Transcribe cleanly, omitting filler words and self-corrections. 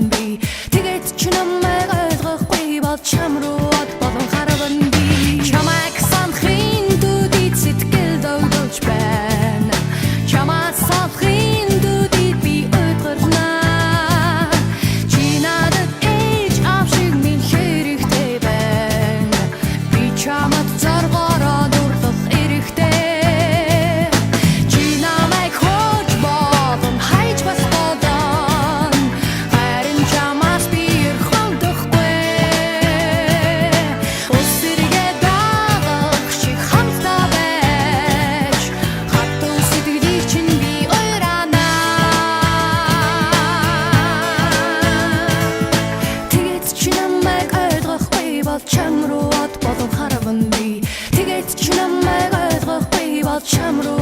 харван би. Тэгээд чи намайг ойлгохгүй бол чам руу од болон харван би. Чамайг санахын төдий сэтгэл догдолж байна. Чамаас салахын төдий би уйдгарна. Чи надад ээж аав шиг минь хэрэгтэй байна. Би чамд зоргоороо дурлах эрхтэй. Чи намайг хөөж болон хайж бас болно. Харин чамаас би эрх мэдхгүй. Улс эргээ даалгах шиг хамтдаа байж хатуу сэтгэлийг чинь би уйрана. Тэгээд чи намайг ойлгохгүй бол чам руу од болон харван би. Тэгээд чи намайг ойлгохгүй бол чам руу